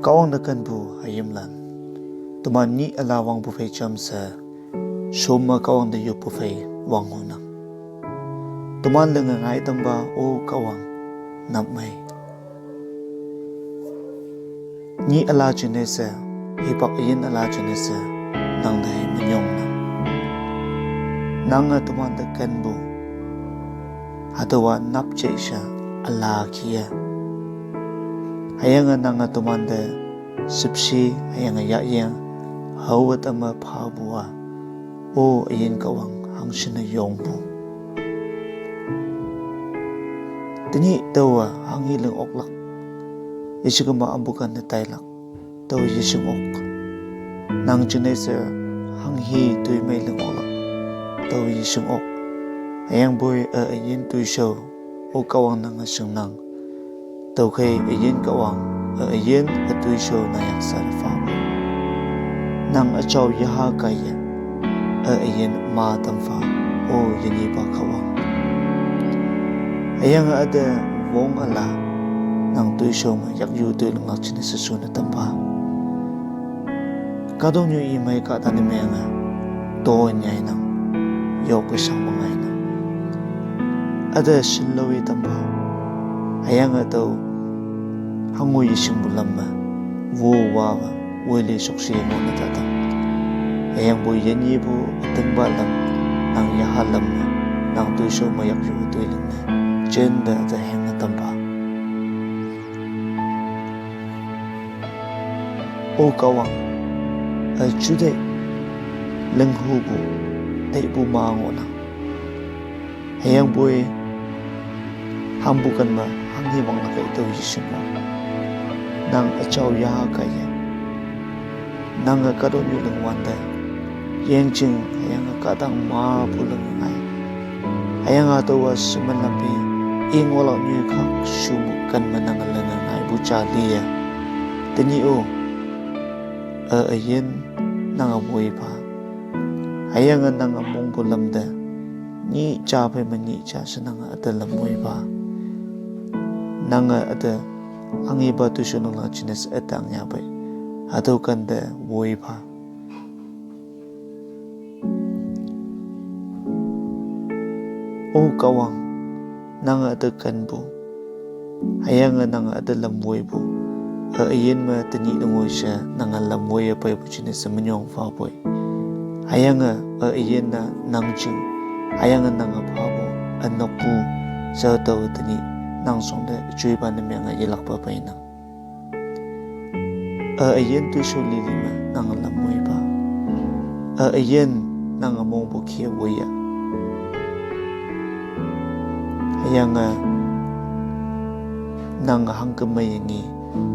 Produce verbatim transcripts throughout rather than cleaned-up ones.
Kahwang te kenpu hayimlan. Teman nyih üla wangpu phei jamshe, shom me Kahwang te yoppu phei wang ngohnang. Teman linge ngai tampa, O Kahwang, nap mei. Nyih üla jingne she, hipak üyin üla jingne she, nang te minyongnang. Nange teman te kenpu, hatüowa nap jei she üla kih-e. Hüyange nange teman te shüpshe hüyange yahyang haowe tamme phapu-a, O üyin Kahwang, hangshinne yongpu. Tenyih taowe hanghe ling oklak, yeshikema ampu ken ne tailak, tao yeshing ok. Nang jingne she hanghe toimei ling oklak, tao yeshing ok. Hüyangpoi e üyin toishao, O Kahwang, nange shingnang. Tüokhei üyin Kahwang, e üyin ütoishao nayak sha te phapu. Nang üjao yaha kaiye, e üyin ma tam pha, O yenyihpa Kahwang. Hüyange üte wong üla, nang toishao me yakyu toi linglak jingne she shunne tam pha. Kahtoknyu imei kahta ne menge, to nyainang, yoke shang me ngainang. Üte shinloi tam pha. Hüyange tüo hango yeshingpu lam me, wowawe, woile shokshe ngohne tatam. Hüyangpoi yenyihpu ütingpa lam, nang yaha lam me, nang toishao me yakyu toi lingne, jinte üte henge tam pha. O Kahwang, üjute linghupu, teipu ma ngohnang. Hüyangpoi, hampu ken me hanghe wanglak kei tüo yeshing ok. Nang üjao yaha kaiye, nange kahtoknyu lingwante, yengjing hüyange kahtang mepu ling ngai. Hüyange hatüowa shemen lampi, i ngohlak nyoikhakshu ken me nange linge ngaipu ja liye. Tenyih-o, e üyin nange woi pha. Hüyange nange mongpu lam te, nyih ja phei me nyih ja she nange üte lam woi pha. Nange üte hanghepa toishao nang lang jingne she üte angya pei, hatüo kente woi pha. O Kahwang, nange üte kenpu, hüyange nange üte lam woipu, e üyin me tenyih te ngoi she nange lam woiye peipu jingne she minyong phapoi. Hüyange e üyin-a nang jing, hüyange nange phapu, ünokpu, she tao tenyih nang shongte joipa ne menge yelakpe peinang. E üyin toishao lili me nange lam woi pha. E üyin nange mongpu kih-e woiya. Hüyange nange hangke meiye ngi,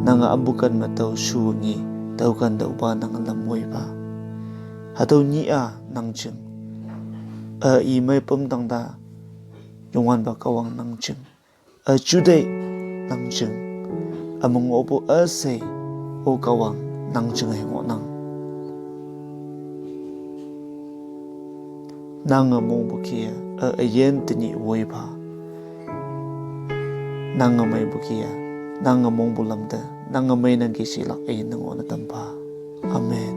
nange ampu ken me tao shu ngi, tüo kente üpa nange lam woi pha. Hatüo nyih-a nang jing, e imei pümtang ta, Youngwanpa Kahwang nang jing. Üjute nang jing. Ümong opu üshei, O Kahwang, nang jing hei ngohnang. Nange mongpu kih-e, e üyin tenyih woi pha. Nange meipu kih-e, nange mongpu lam te, nange meinangki shilak üyin ne ngohne tam pha. Amen.